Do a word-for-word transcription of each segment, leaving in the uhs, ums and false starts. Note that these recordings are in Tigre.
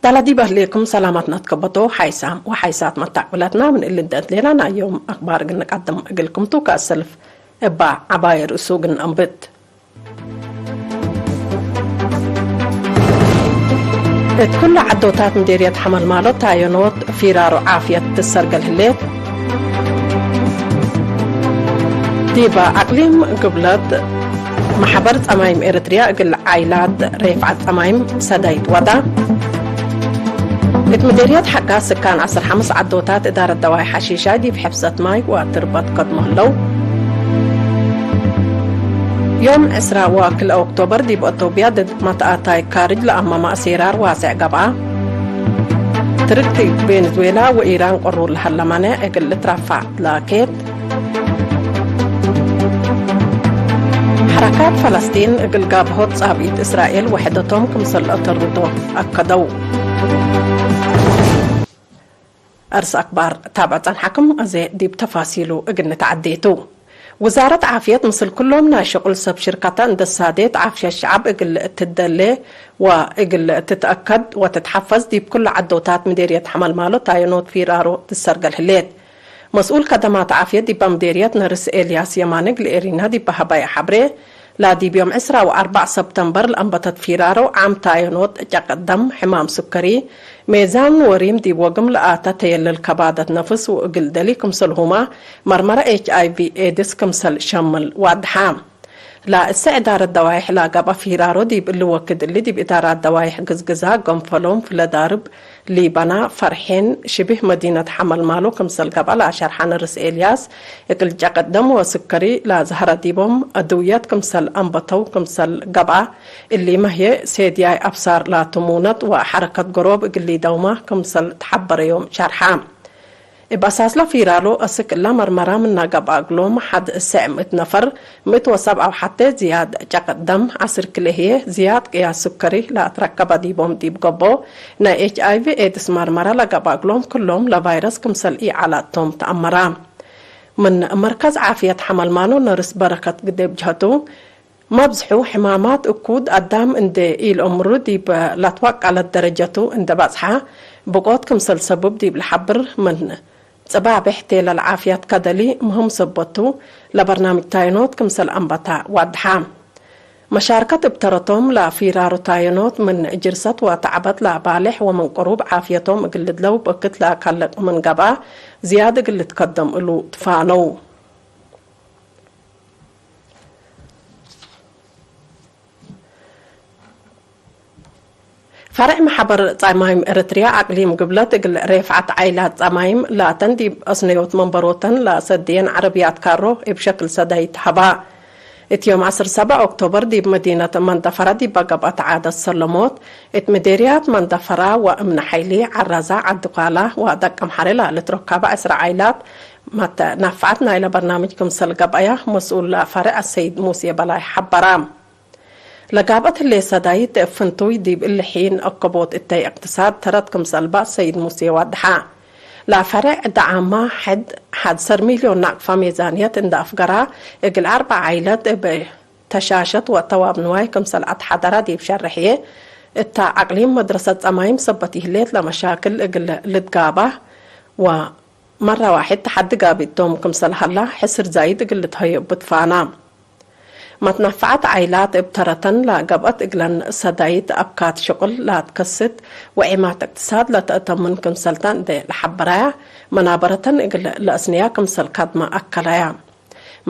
ዳላ ዲብ አህሌኩም ሰላማትና ትከበቶ ሓይሳም ወሓይሳት መታቅብለትና ምን እሊ እንዴ እትሌና ናይ ዮም አክባር እግል ንቀድም እግልኩም ቱ። ከአሰልፍ እባ ዐባይ ርእሱ እግል ነአንብት። እት ኩለ ዐዶታት ምዴርየት ሐመልማሎ ታየኖት ፊራሮ ዓፍየት ትሰርገል ህሌት። ዲበ አቅሊም ግብለት፣ መሕበር ጸማይም ኤረትርያ እግል ዓይላት ሬፍዐት ጸማይም ሰዳይት ወዳ። እት ምዴርየት ሐጋዝ ስካን ዐስር ሐምስ ዐዶታት እዳረት ደዋይ ሐሺሻይ ዲብ ሕፍዘት ማይ ወትርበት ከድሞ ህለው። ዮም ዕስራ ወክልኤ ኦክቶበር ዲብ አቶብያ ድድ መትአታይ ካርጅ ለአመመ አሴራር ዋሴዕ ገብአ። ትርክት ቬንዙዌላ ወኢራን ቅሩር ለሀለ መኔዕ እግል ልትረፋዕ ላኬት። ሐረካት ፈለስጢን እግል ጋብሆት ጻብኢት እስራኤል ውሕደቶም ክምሰል ለአተርዶ አከደው። አርስ አክባር ታብዕ ጸንሐክም፣ አዜ ዲብ ተፋሲሉ እግል ንትዐዴ ቱ። ውዛረት ዓፍየት ምስል ኩሎም ናይ ሽቁል ሰብ ሽርከተ እንዴ ሳዴት፣ ዓፍየት ሸዐብ እግል ትደሌ ወእግል ትትአከድ ወትትሐፈዝ ዲብ ኩለ ዐዶታት ምዴርየት ሐመልማሎ ታየኖት ፊራሮ ትሰርገል ህሌት። መስኡል ከደማት ዓፍየት ዲበ ምዴርየት ነርስ ኤልያስ የማነ እግል ኤሪና ዲበ ሀበየ ሐብሬ፣ ላዲብ ዮም ዕስራ ወአርበዕ ሰብተምበር ለአንበተት ፊራሮ ዓም ታየኖት፣ ጨቅጥ ደም፣ ሕማም ሱከሪ፣ ሜዛን ወሪም ዲብ ወግም ለአተ ተየልል ከባደት ነፍስ ወእግል ደሊ ክምሰልሁመ መርመረ ኤች አይ ቪ ኤድስ ክምሰል ሸምል ዋድሐ። ለእሰ እዳረት ደዋይሕ ለገብአ ፊራሮ ዲብ እሊ ወክድ እሊ ዲብ እዳራት ደዋይሕ ግዝግዛ፣ ገንፈሎም፣ ፍለዳርብ፣ ሊበና፣ ፈርሔን፣ ሽብህ መዲነት ሐመልማሎ ክምሰል ገብአ ለአሸርሐ ነርስ ኤልያስ፣ እግል ጨቅጥ ደም ወስከሪ ለዘሀረ ዲቦም አድውየት ክምሰል አንበተው ክምሰል ገብአ፣ እሊመ ህዬ ሴድያይ አብሳር ላቱ ሙነጥ ወሐረከት ገሮብ እግል ሊደውመ ክምሰል ተሐበረዮም ሸርሐ። እብ አሳስለ ፊራሎ አስክ እለ መርመራ ምነ ገብአ እግሎም ሐድ ሰዕ ምእት ነፈር፣ ምእት ወሰብዓ ወሐቴ ዝያድ ጨቅጥ ደም፣ ዐስር ክልኤ ህዬ ዝያድ ቅያስ ሱከሪ ለአትረከበ ዲቦም ዲብ ገብኦ፣ ናይ ኤች አይ ቪ ኤድስ መርመራ ለገብአ እግሎም ክሎም ለቫይረስ ክምሰል ኢዐላቶም ተአመራ። ምን መርከዝ ዓፍየት ሐመልማሎ ነርስ በረከት ግዴ ብጅሀቱ፣ መብዝሑ ሕማማት እኩድ አዳም እንዴ ኢልአምሩ ዲብ ለትወቀለት ደረጀቱ እንዴ በጽሐ ብቆት ክምሰል ሰቡብ ዲብ ለሐብር ምን ጽባቤሕ ቴለል ዓፍየት ከደሊ ምህም ሰበት ቱ፣ ለበርናምጅ ታይኖት ክምሰል አንበታ ዋድሐ። መሻርከት እብ ተረቶም ለፊራሩ ታይኖት ምን ጅርሰት ወተዕበት ለባሌሕ ወምን ቅሩብ ዓፍየቶም እግል ልድለው ብእክት ለከልቅ ምን ገብአ፣ ዝያድ እግል ልትከደም እሉ ትፋነው። ፈርዕ መሐበር ጸማይም ኤረትርያ አቅሊም ግብለት እግል ሬፍዐት ዓይላት ጸማይም ላተን ዲብ አስነዮት መንበሮተን ለሰድየን ዐረብያት ካሮ እብ ሸክል ሰዳይት ሀባ። እት ዮም ዐስር ሰበዕ ኦክቶበር ዲብ መዲነት መንደፈራ ዲበ ገብአት ዓደት ሰለሞት፣ እት ምዴርያት መንደፈራ ወእምነ ሐይሊ፣ ዐራዛ፣ ዐዲ ኳላ ወደቀምሐሬ ለልትረከበ ዕስራ ዓይላት መትነፈዐት ናይለ በርናምጅ ክምሰል ገብአያ መስኡል ፈርዕ አሰይድ ሙሴ በላይ ሐበራ። ለጋብአት ህሌት ሰዳይት እብ ፍንቱይ ዲብ እሊ ሒን አከቦት እተይ እቅትሳድ ተረት ክምሰል በ ሰይድ ሙሴ ዋድሐ። ለፈርዕ ደዓማ ሐድ ሐድ ዐሰር ሚልዮን ናቅፋ ሜዛንየት እንደ አፍገራ፣ እግል አርበዕ ዓይለት እብ ተሻሸት ወተዋብ ንዋይ ክምሰል አትሐደራ ዲብ ሸርሕ ህዬ፣ እተ አቅሊም መድረሰት ጸማይም ሰበት ይህሌት ለመሻክል እግል ልትጋባህ ወመረ ዋሕድ ተሐዲ ጋብእ ቶም ክምሰል ሀላ፣ ሕስር ዛይድ እግል ልትሀዩ እቡ ትፋና። መትነፈዐት ዓይላት እብ ተረተን ለገብአት እግለን ሰዳይት አብካት ሽቁል ለአትከስት ወዒማት እቅትሳድ ለተአተምን ክምሰልተ እንዴ ለሐበራያ፣ መናበረተን እግል ለአስንያ ክምሰል ካድመ አከላያ።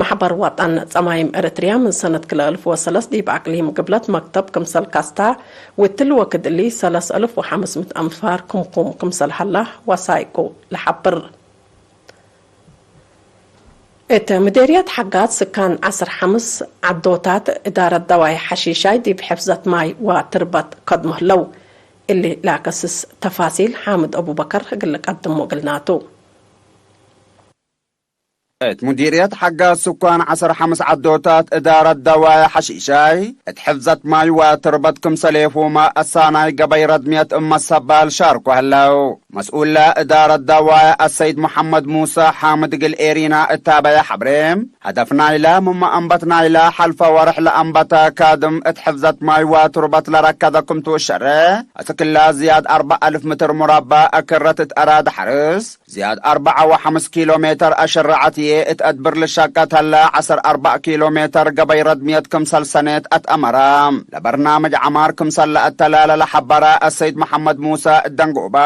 መሕበር ወጠን ጸማይም ኤረትርያ ምን ሰነት ክልኤ አልፍ ወሰለስ ዲብ አቅሊም ግብለት መክተብ ክምሰል ካስታ፣ ወእትሊ ወክድ እሊ ሰለስ አልፍ ወሐምስ ምእት አንፋር ክምኩም ክምሰል ሀላ ወሳይቁ ለሐብር። እት ምዴርየት ሐጋዝ ስካን ዐስር ሐምስ ዐዶታት እዳረት ደዋይ ሐሺሻይ ዲብ ሕፍዘት ማይ ወትርበት ከድሞ ህለው። እሊ ለአከስስ ተፋሲል ሓምድ አቡበከር እግል ልቀድሞ እግልናቱ። እት ሙዲርየት ሐጋዝ ስኳን ዐሰር ሐምስ ዐዶታት እዳረት ደዋይ ሐሺሻይ፣ እት ሕፍዘት ማይ ወትርበት ክምሰሌሁመ አሳናይ ገበይ ረድምየት እመ ሰባል ሻርኮ ህለው። መስኡለ እዳረት ደዋየ አሰይድ መሐመድ ሙሰ ሓምድ እግል ኤሪና እታበየ ሐብሬ፣ ሀደፍ ናይለ ምመ አንበት ናይለ ሐልፈ ወርሕ ለአንበተ ካድም እት ሕፍዘት ማይ ወቱርበት ለረከደ ክምቱ እሸሬ፣ እት ክለ ዝያድ አርበዕ አልፍ ምትር ሙረበዕ እክረት እት አራድ ሐርስ፣ ዝያድ አርበዕ ወሐምስ ኪሎ ሜተር አሸረዐት ህዬ እት አድብር ልሸቀት ሀለ ዐስር አርበዕ ኪሎ ሜተር ገበይ ረድምየት ክምሰል ሰኔት አትአመረ። ለበርናምጅ ዐማር ክምሰል ለአተላለ ለሐበረ አሰይድ መሐመድ ሙሰ እደንጎበ፣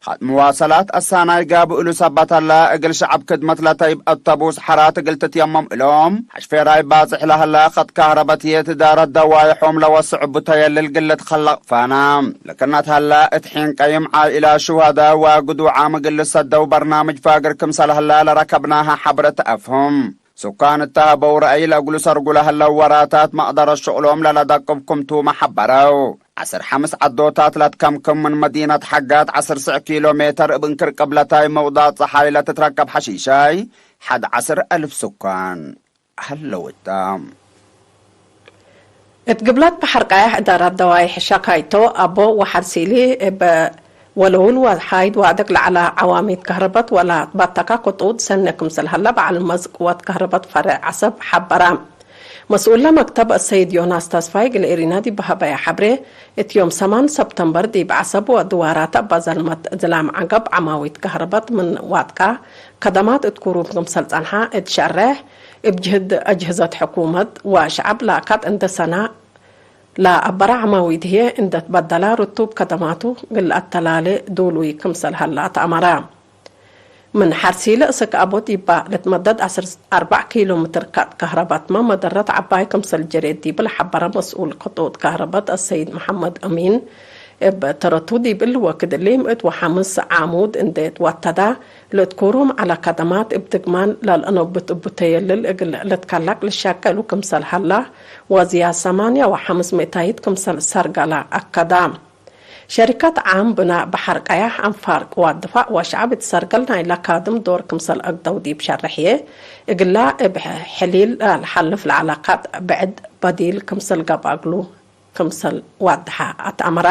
ኸጥ መዋሰላት አሳናይ ጋብእ እሉ ሰበት ሀለ፣ እግል ሸዐብ ክድመት ለተይብ አውቶቡስ ሐራት እግል ትትየመም እሎም፣ ሐሽፌራይ ባጽሕ ለሀለ ኸጥ ካህረበት ህዬ እት እዳረት ደዋይሖም ለወስዕ እቡ ተየልል ግልት ከለቅ ፋና። ለክነት ሀለ፣ እት ሒን ቀይም ዓኢላ ሹሀደ ወግዱዓም እግል ልሰደው በርናምጅ ፋግር ክምሰል ሀለ ለረከብናሀ ሐብረ ተአፍሁም። ሱካን እተ ሀበው ረአይ ለእግሉ ሰርጉ ለሀለው ወራታት መቅደረት ሽቅሎም ለለደቅብ ክምቱመ ሐበረው። ዐስር ሐምስ ዐዶታት ለትከምክም ምን መዲነት ሐጋት ዐስር ስዕ ኪሎ ሜተር እብ እንክር ቅብለታይ መውዳቅ ጸሓይ ለትትረከብ ሐሺሻይ ሐድ ዐስር አልፍ ሱካን ሀለው እተ። እት ግብለት በሐር ቀያሕ እዳራት ደዋይሕ ሸካይቶ አቦ ወሐርሲሊ እብ ወለውል ወሓይድ ዋድግ ለዐለ ዐዋሚድ ከህረበት ወለአትባተካ ክጡጥ ሰኔ ክምሰል ሀለ በዐል መዝ ቅወት ከህረበት ፈሬዕ ዐሰብ ሐበረ። መስኡለ መክተብ አሰይድ ዮናስ ተስፋይ እግል ኤሪና ዲብ ሀበየ ሐብሬ፣ እት ዮም ሰማን ሰብተምበር ዲብ ዐሰብ ወድዋራተ እበ ዘልመት ዝላም ዐገብ ዐማዊት ከህረበት ምን ዋድቃ ከደማት እት ኩሩብ ክምሰል ጸንሐ እት ሸሬሕ፣ እብ ጅህድ አጅህዘት ሕኩመት ወሸዐብ ለአካድ እንደ ሰና ለአበረ ዐማዊት ህዬ እንደ ትበደላ ርቱብ ከደማቱ እግል ለአተላሌ ዱሉይ ክምሰል ሀላ ተአመረ። ምን ሐርሲለ እስክ አቦ ዲባ ልትመደድ ዐስር አርበዕ ኪሎ ምትር ከጥ ከህረበትመ መደረት ዐባይ ክምሰል ጀሬት ዲብ ለሐበረ መስኡል ክጡጥ ከህረበት አሰይድ መሐመድ አሚን፣ እብ ተረቱ ዲብ እሊ ወክድ እሊ ምእት ወሐምስ ዓሙድ እንዴ ትወተዳ፣ ለእትኩሩም ዐለ ከደማት እብ ድግማን ለልአነብት እቡ ተየልል እግል ልትከለቅ ልሸቀሉ ክምሰል ሀላ፣ ወዝያድ ሰማንያ ወሐምስ ምእታይት ክምሰል ሰርገለ አከዳ። ሸሪከት ዓም ብናእ በሐር ቀያሕ፣ አንፋር ቅዋት ድፋዕ ወሸዐብ እት ሰርገል ናይለ ካድም ዶር ክምሰል አግደው ዲብ ሸርሕዬ፣ እግላ እብ ሕሊል ለሐልፍ ለዐለ ከጥ ብዕድ በዲል ክምሰል ገብአ እግሉ ክምሰል ዋድሐ አትአመረ።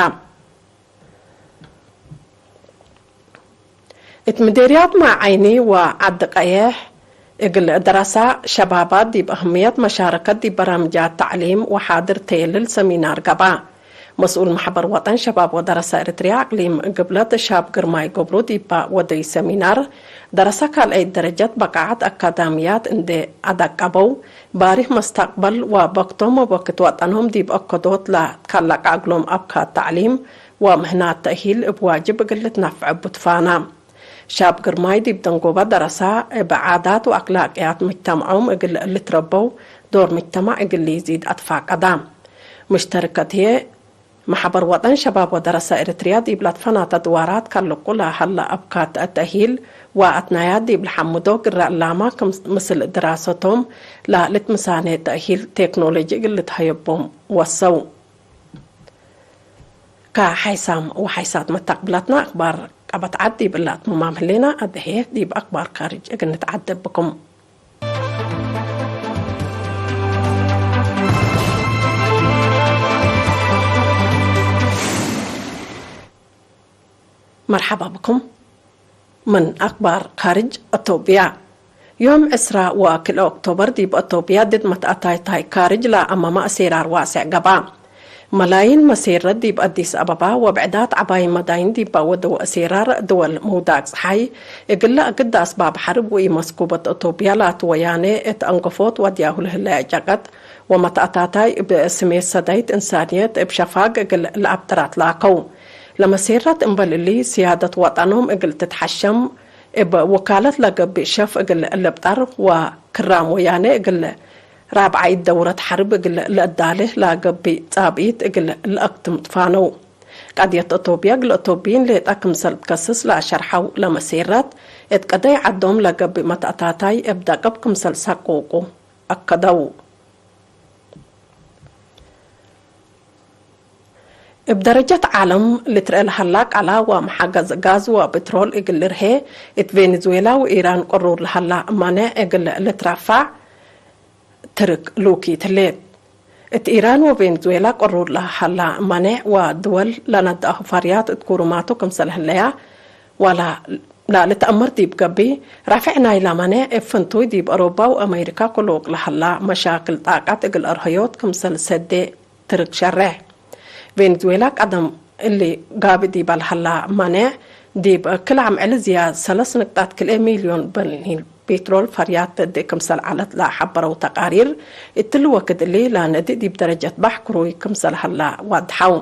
እት ምዴርያት ማዐይኒ ወዐዲ ቀየሕ እግል ደረሳ ሸባባት ዲብ አህምየት መሻረከት ዲብ በራምጃት ተዕሊም ወሓድር ተየልል ሰሚናር ገብአ። መስኡል መሕበር ወጠን ሸባብ ወደረሳ ኤረትርያ አቅሊም ግብለት ሻብ ግርማይ ገብሩ ዲባ ወደዩ ሰሚናር፣ ደረሳ ካልአይት ደረጀት በቃዐት አካዳምያት እንዴ አደቀበው፣ ባሪህ መስተቅበል ወበክቶም ወበክት ወጠኖም ዲብ አከዶት ለትከለቀ እግሎም አብካት ተዕሊም ወምህናት ተእሂል እብ ዋጅብ እግል ልትነፈዕ እቡ ትፋና። ሻብ ግርማይ ዲብ ደንጎበ ደረሳ፣ እብ ዓዳት ወአክላቅያት ምጅተምዖም እግል ልትረበው፣ ዶር ምጅተማዕ እግል ሊዚድ አትፋቀዳ። ምሽተርከት ህዬ፣ መሕበር ወጠን ሸባብ ወደረሳ ኤረትርያ ዲብ ለትፈናተ ድዋራት ከልቁ ለሀለ አብካት ተእሂል ወአትናያት ዲብ ለሐምዶ ግረ እላመ ክም ምስል ድራሰቶም ለልትምሳኔ ተእሂል ቴክኖሎጂ እግል ልትሀየቦም ወሰው። ከሓይሳም ወሓይሳት መታቅብላትና አክባር ቀበት ዐድ ዲብ እለ አትምማም ህሌና፣ አደሄ ዲብ አክባር ካርጅ እግል ንትዓደብ ብኩም። መርሐባ ብኩም። ምን አክባር ካርጅ አቶብያ። ዮም ዕስራ ወክልኤ ኦክቶበር ዲብ አቶብያ ድድ መትአታይታይ ካርጅ ለአመመ አሴራር ዋሴዕ ገብአ። መላይን መሴረት ዲብ አዲስ አበባ ወብዕዳት ዐባይ መዳይን ዲባ ወደው አሴራር ድወል ምውዳቅ ጸሓይ፣ እግለ እግድ አስባብ ሐርብ ወኢመስኩበት አቶብያ ላቱ ወያኔ እት አንገፎት ወድያሁ ለህለየ ጨቀጥ ወመትአታታይ እብ ስሜት ሰዳይት እንሳንየት እብ ሸፋግ እግል ለአብጥራት ላከው። ለመሴረት እምበል እሊ፣ ስያደት ወጠኖም እግል ትትሐሸም፣ እብ ውካለት ለገብእ ሸፍ እግል ልብጠር ወክራም ወያኔ እግል ራብዓይት ደውረት ሐርብ እግል ለአዳልህ ለገብእ ጻብኢት እግል ለአክትም ትፋነው። ቀድየት አቶብያ እግል አቶብይን ሌጠ ክምሰል ትከስስ ለአሸርሐው ለመሴረት፣ እት ቀደይ ዐዶም ለገብእ መትአታታይ እብ ደቅብ ክምሰል ሰቁቁ አከደው። እብ ደረጀት ዓለም ልትርኤ ለሀላ ቃላ ወመሓገዝ ጋዝ ወብትሮል እግል ልርሄ፣ እት ቬንዙዌላ ወኢራን ቅሩር ለሀላ ማኔዕ እግል ልትረፋዕ ትርክ ሉኪት ህሌት። እት ኢራን ወቬንዙዌላ ቅሩር ለሀላ ማኔዕ ወድወል ለነድአሁ ፈርያት እት ኩሩማቱ ክምሰል ህለያ፣ ዋላ ላልትአመር ዲብ ገብእ፣ ራፍዕ ናይላ መኔዕ እብ ፍንቱይ ዲብ አውሮፓ ወአሜሪካ ክሉቅ ለሀላ መሻክል ጣቀት እግል አርሀዮት ክምሰል ሰዴ ትርግ ሸሬሕ። ቬንዙዌላ ቀደም እሊ ጋብእ ዲበ ለሀላ መኔዕ፣ ዲብ ክል አምዕል ዝያድ ሰለስ ንቅጣት ክልኤ ሚልዮን በርሚል ፒትሮል ፈርያት ተድእ ክምሰል ዐለት ለሐበረው ተቃሪር፣ እትሊ ወክድ እሊ ለነድእ ዲብ ደረጀት ባሕ ክሩይ ክምሰል ሀላ ዋድሐው።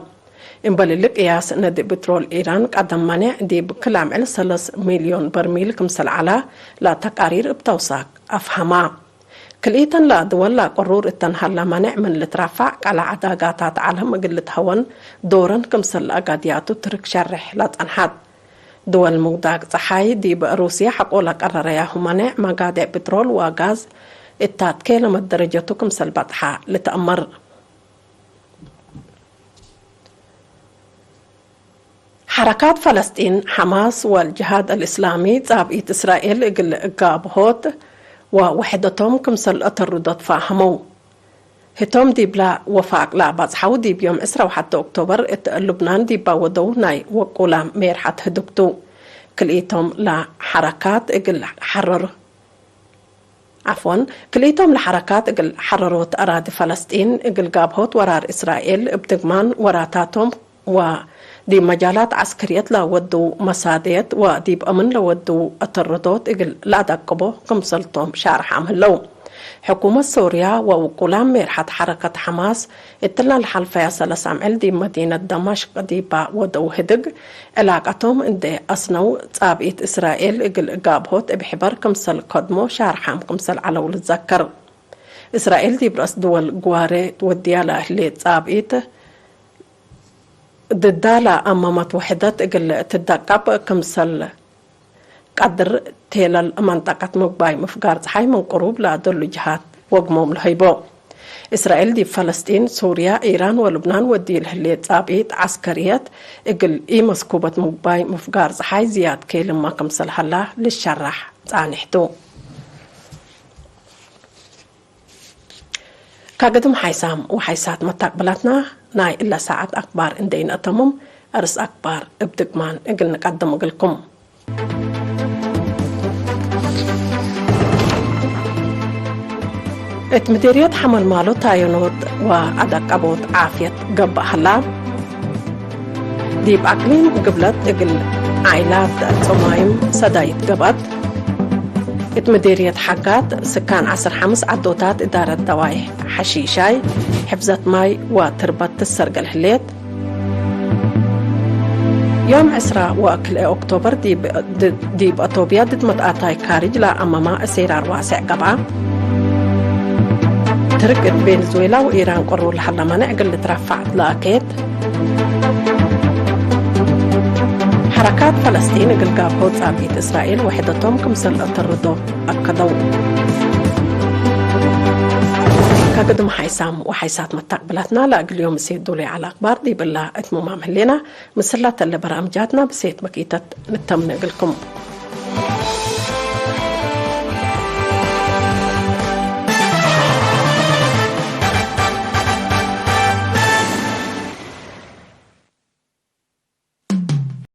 እምበል እሊ ቅያስ፣ ነድእ ብትሮል ኢራን ቀደም መኔዕ ዲብ ክል አምዕል ሰለስ ሚልዮን በርሚል ክምሰል ዐላ ለተቃሪር እብ ተውሳክ አፍሀማ። ክልኢተን ለድወል ለቅሩር እተን ሀላ መኔዕ ምን ልትረፋዕ፣ ቀለዐ ዳጋታት ዐለም እግል ልትሀወን ዶረን ክምሰል ለአጋድያቱ ትርክ ሸሬሕ ለጸንሐት። ድወል ምውዳቅ ጸሓይ ዲብ ሩስየ ሐቆ ለቀረረያሁ መኔዕ መጋዴዕ ብትሮል ወጋዝ እታትኬ ለመደረጀቱ ክምሰል በጽሐ ልትአመር። ሐረካት ፈለስጢን፣ ሐማስ ወአልጅሃድ አልእስላሚ ጻብኢት እስራኤል እግል ጋብሆት ወውሕደቶም ክምሰል አተርዶት ፈሀመው። ህቶም ዲብላ ወፋቅ ለአባጽሐው ዲብ ዮም ዕስራ ወሐተ ኦክቶበር እት ሉብናን ዲባ ወደው ናይ ወቁላም ሜርሐት ህዱግ ቱ። ክልኢቶም ለሐረካት እግል ሐረር ዐፍወን፣ ክልኢቶም ለሐረካት እግል ሐረሮት አራዲ ፈለስጢን እግል ጋብሆት ወራር እስራኤል እብ ድግማን ወራታቶም ወዲብ መጃላት ዐስከርየት ለወድው መሳድየት ወዲብ አምን ለወድው አተርዶት እግል ለአደቅቦ ክምሰልቶም ሻርሓም ህለው። ሕኩመት ሶርያ ወውቁላም ሜርሐት ሐረከት ሐማስ እትላ ለሐልፈያ ሰለስ አምዕል ዲብ መዲነት ደማሽቅ ዲባ ወደው ህድግ ዕላቀቶም እንዴ አስነው፣ ጻብኢት እስራኤል እግል ጋብሆት እብ ሕበር ክምሰል ከድሞ ሻርሓም ክምሰል ዐለው ልትዘከር። እስራኤል ዲብ ረአስ ድወል ግዋሬ ትወድያ ለህሌት ጻብኢት ድዳ ለአመመት ውሕደት እግል ትደቀብ ክምሰል ቀድር ቴለል መንጠቀት ምግባይ ምፍጋር ጸሓይ ምን ቅሩብ ለአደሉ ጅሃት ወግሞም ለሀይቦ። እስራኤል ዲብ ፈለስጢን፣ ሱርያ፣ ኢራን ወሉብናን ወዲል ህሌት ጻብኢት ዐስከርየት እግል ኢመስኩበት ምግባይ ምፍጋር ጸሓይ ዝያድ ኬልመ ክምሰል ሀላ ልሸራሕ ጻንሕ ቱ። ከግድም ሓይሳም ወሓይሳት መታቅብላትና ናይ እለ ሳዐት አክባር እንዴ ኢነአተምም፣ አርስ አክባር እብ ድግማን እግል ንቀድም እግልኩም። እት ምዴርየት ሐመልማሎ ታየኖት ወአደቀቦት ዓፍየት ገብእ ሀላ። ዲብ አቅሊም ግብለት እግል ዓይላት ጾማይም ሰዳይት ገብአት። እት ምዴርየት ሐጋት ስካን ዐስር ሐምስ ዐዶታት እዳረት ደዋይሕ ሐሺሻይ፣ ሕፍዘት ማይ ወትርበት ትሰርገል ህሌት። ዮም ዕስራ ወክልኤ ኦክቶበር ዲብ፣ ዲብ አቶብያ ድድ መትአታይ ካርጅ ለአመማ እሴራር ዋሴዕ ገብአ። ትርክ እት ቬንዙዌላ ወኢራን ቅሩር ለሀለ መኔዕ እግል ልትረፋዕ ለአኬት። ሐረካት ፈለስጢን እግል ጋብሆ ጻብኢት እስራኤል ውሕደቶም ክምሰል አተርዶ አከደው። ከግድም ሓይሳም ወሓይሳት መታቅብላትና ለእግል ዮም እሴት ዶል ዐለ አክባር ዲብ እላ እት ሙማም ህሌና። ምስላተ ለበርአምጃትና ብሴት በኪተት ንተምነ እግልኩም።